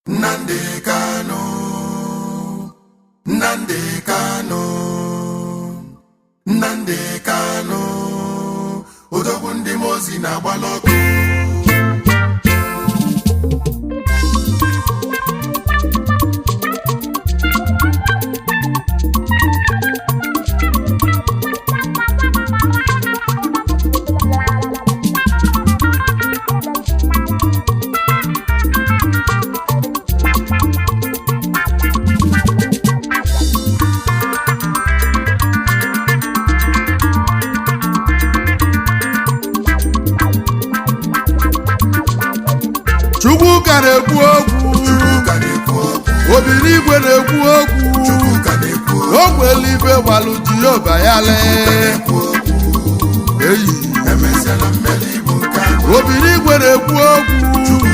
Nnamdi Kanu, Nnamdi Kanu, Nnamdi Kanu, odogwu ndị mozi na-agbalụ ọkụ. Chukwu ka na-ekwu okwu. Chukwu ka na-ekwu okwu. Obiri igwe na-ekwu okwu. Chukwu ka na-ekwu okwu. Ogwe eluigwe gbalụ Jehova ya lee. Na-ekwu okwu. Eyi. Emesịala mmeri bụ nke anyị. Obiri igwe na-ekwu okwu. Chukwu